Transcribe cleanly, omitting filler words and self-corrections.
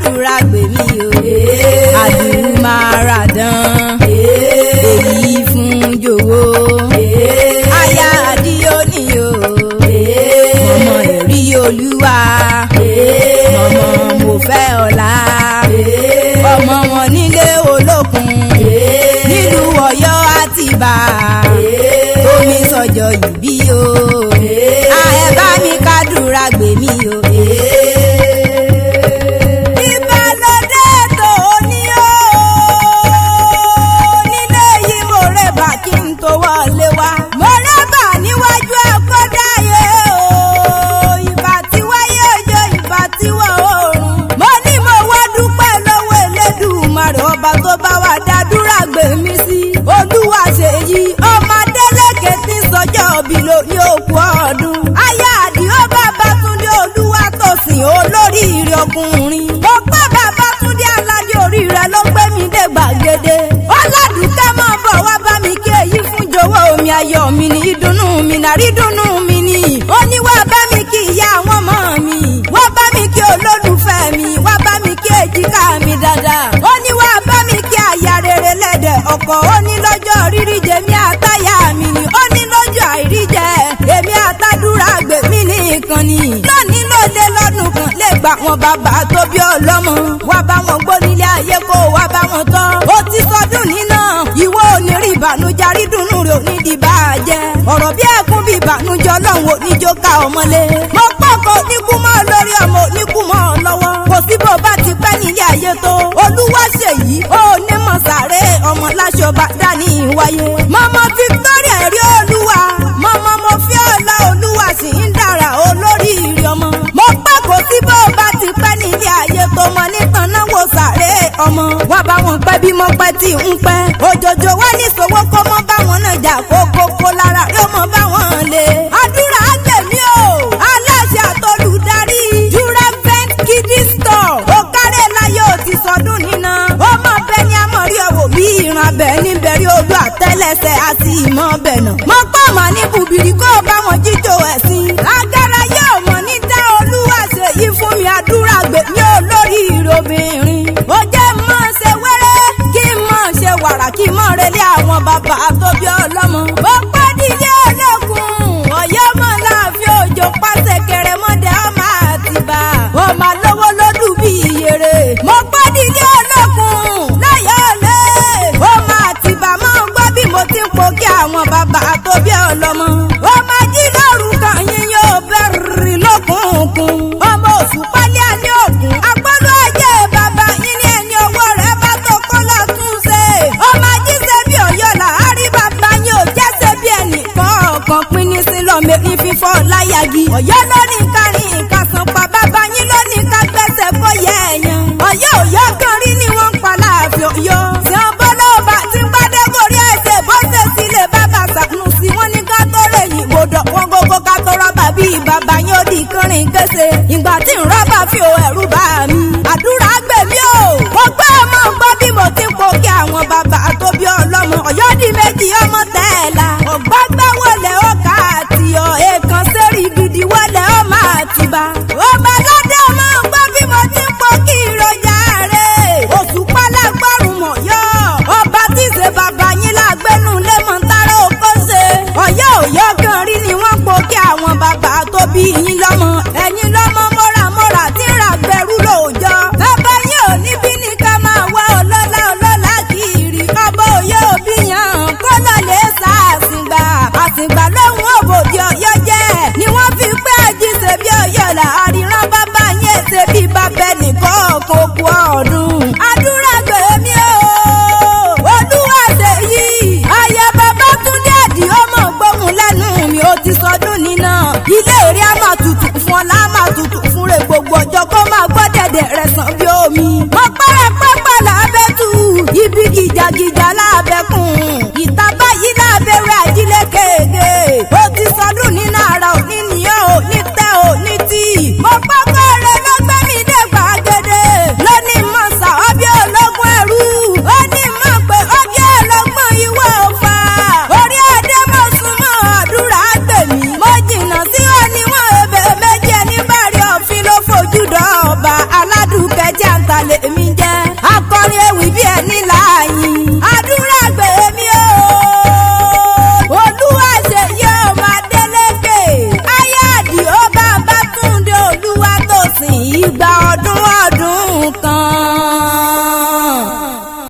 kádùrá gbè mí o. Àdùmáradán èyí fún jòwó. Aya àdíyó ni o. Mọ̀mọ́ ẹ̀rí olúwa. Mọ̀mọ́ mo fẹ́ ọ̀la. Ọmọ wọn nílé olókun. Nílùú Ọ̀yọ́ Àtìbà. Omi sọjọ́ ìbí o. Ẹ bá mi kádùrá gbè mí o. Ìbálòdé tó ní o. Nílé yìí mo rẹ̀bà kí n tó wọlé wá. Mo rẹ̀bà níwájú àkọ́dáyé o. Ìbà tí wáyé ọjọ́ ìbà tí wọ̀ oòrùn. Mo ní mo wá dúpẹ́ lọ́wọ́ Elédùmarè ọba tó bá wa dádúrà gbè mí sí. Olúwa ṣèyí ọmọ Adélékè tí sọjọ́ òbí ló ní òkú ọdún. Aya Àdìó Babátúndé Olúwatósìn olóríire ọkùnrin. Mo pẹ́ Babátúndé aládé orí rẹ̀ ló gbé mi dé gbàgede. Ọládùúkẹ́ mọ̀ bọ̀ wá bá mi kí èyí fún jọ̀wọ́ omi ayọ̀ mi ní ìdùnnú mi nàrí dùnnú mi ni. Ó ní wá bá mi kí ìyá àwọn ọmọ mi. Wá bá mi kí olólùfẹ́ mi. Wá bá mi kí èjìká mi dáadáa. Ó ní wá bá mi kí aya rere lẹ́dẹ̀ ọkọ. Ó ní lọ́jọ́ rírí jèmi àtàyà mi ni. Ó ní lọ́jọ́ àìrí jẹ èmi àtàdúrà gbè mí nìkan ni. Lónìí lóde lọ́dún kan lè gbà wọn bàbá tó bí ọlọ́mọ. Wá bá wọn gbó nílé ayé kó wá bá wọn tọ́. Ó ti sọdún nínà ìwọ ò ní rí ìbànújẹ́ àrídùnnú rẹ̀ ò ní di bàjẹ́. Ọ̀rọ̀ bí ẹkún bí ìbànújẹ́ ọlọ́run ò ní jó ká ọmọlé. Mo pọ̀kọ̀ oníkú mọ́ lórí ọmọ oníkú mọ́ lọ́wọ́. Kò sí bó bá ti pẹ́ nílé ayé tó. Olúwa ṣèyí ó ní mọ̀ sàré ọmọ láṣọ bá dání wáyé. Mọ́mọ́ Victoria rí olúwa. Mọ́mọ́ mo fi ọlá olúwa sì ń dára olórí ìrì ọmọ. Mo pẹ́ kò sí bó bá ti pẹ́ nílé ayé tó mọ nítan náà wò sàré ọmọ. Wá bá wọn pẹ́ bí mo pẹ́ tí ń pẹ́. Òjòjò wá ní ìṣòwò kó mọ́ bá wọn náà jà kókókó lára rí ọmọ bá wọn lè. Àdúrà gbèmí o. Aláṣẹ àtolùdarí Duravent Kidney Store. Ó kárẹ̀ láyé ò ti sọdún níná. Ó mọ bẹ́ẹ̀ ni a mọ̀ rí ọ̀wọ̀ bí ìran abẹ níbẹ̀rí olú àtẹ́lẹsẹ̀ àti ìmọ̀ ọbẹ̀ náà. Mo pọ̀ mọ́ ní bùbìrì kó o bá wọn jíjó ẹ̀sìn. Agara yóò mọ̀ ní dá olúwa ṣe yí fún mi àdúrà gbè mí olórí ìrobìnrin. Ó jẹ́ mọ́ ṣe wẹ́rẹ́ kí n mọ̀ ṣe wàrà kí n mọ̀ relé àwọn bàbá tó bí ọlọ́mọ. Ó pẹ́ dílé olókun ọ̀yọ́ mọ̀ láàfin òjò pàṣẹ kẹrẹmọdé ọmọ àtìbà. Ọmọ lówó lódù bí iyèrè. Mo pẹ́ dílé olókun láyọ̀lé. Ọmọ àtìbà máa ń gbọ́ bí mo ti ń po kí àwọn bàbá tó bí ọlọ́mọ. Ọmọ jí lóru kan yín yóò bẹ̀rẹ̀ lókùnkùn. Ọmọ òṣùpálẹ̀ alẹ́ ògùn. Agbọ́dọ̀ ajé bàbá yín ní ẹni ọwọ́ rẹ̀ bá tó kọ́ lọ́tún ṣe. Ọmọ ajíṣẹ́ bí ọ̀yọ́ là á rí bàbá yín ò jẹ́sẹ̀ bí ẹnìkan ọ̀kan pín ní sí lọ́mọ ní fífọ́ láyàgì. Ọ̀yọ́ lóní kárin ìkàsán pa bàbá yín lóní ká gbẹ́sẹ̀ kó yẹ ẹ̀yàn. Ọ̀yọ́ òyọ́ kan rí ni wọ́n ń pa láàfin ọ̀yọ́. Tí wọ́n bọ́ lọ́ọ̀bà tí ń gbádé gorí ẹsẹ̀ bó ṣe sílẹ̀ bàbá Sànúsì wọ́n ní ká tó rè yìn gbọdọ̀ wọn gógó ká tó rọ́bà bíi bàbá yín ó di kánrin kése. Ìgbà tí ń rọ́bà fi ò ẹ̀rù bá mi. Àdúrà gbèmí o. Mo gbé ọmọ gbọ́ bí mo ti ń po kí àwọn bàbá tó bí ọlọ́mọ. Ọ̀yọ́ di méjì ọmọ tẹ́ẹ̀la. Ọ̀gbágbá wọlé ọkà àti ọ̀ èèkàn sẹ́rí gidi wọlé ọmọ àtìbá. Ọba ládé ọmọ gbọ́ bí mo ti ń po kí ìrọ̀jà rẹ̀. Òṣùpá lágbọ́rùn mọ̀ yọ. Ọba tí ṣe bàbá yín lágbẹ́nu lé mọ̀ tààrà òkó ṣe. Ọ̀yọ́ òyọ́ kan rí ni wọ́n po kí àwọn bàbá tó bí yín lọ́mọ. Ẹ̀yin lọ́mọ mọ́ramọ́ra tí ń ra gbẹrú lóòjọ́. Bàbá yín ò ní bí ní ká máa wá ọlọ́lá ọlọ́lá kiri. Ọba òye òbí yàn kó lọ lè sá àsìngbà. Àsìngbà lóhùn òbòdì ọ̀yọ́ jẹ́. Ni wọ́n fi pé àjíṣe bí ọ̀yọ́ là àríran bàbá yín ṣe bí bàbá ẹnìkan kò kú ọdún. Àdúrà gbèmí o. Olúwa ṣèyí. Aya Babátúndé Àdìó mọ̀ gbóhùn lẹ́nu mi ó ti sọdún nínà. Ilé ìrí á máa tutù fún ọlá á máa tutù fún rẹ̀ gbogbo ọjọ́ kó máa gbọ́ dẹ̀dẹ̀ rẹ̀ sàn bí omi. Mo pẹ́rẹ́ pẹ́pẹ́ lábẹ́ tù ibi gìjàgìjà lábẹ́ kùn.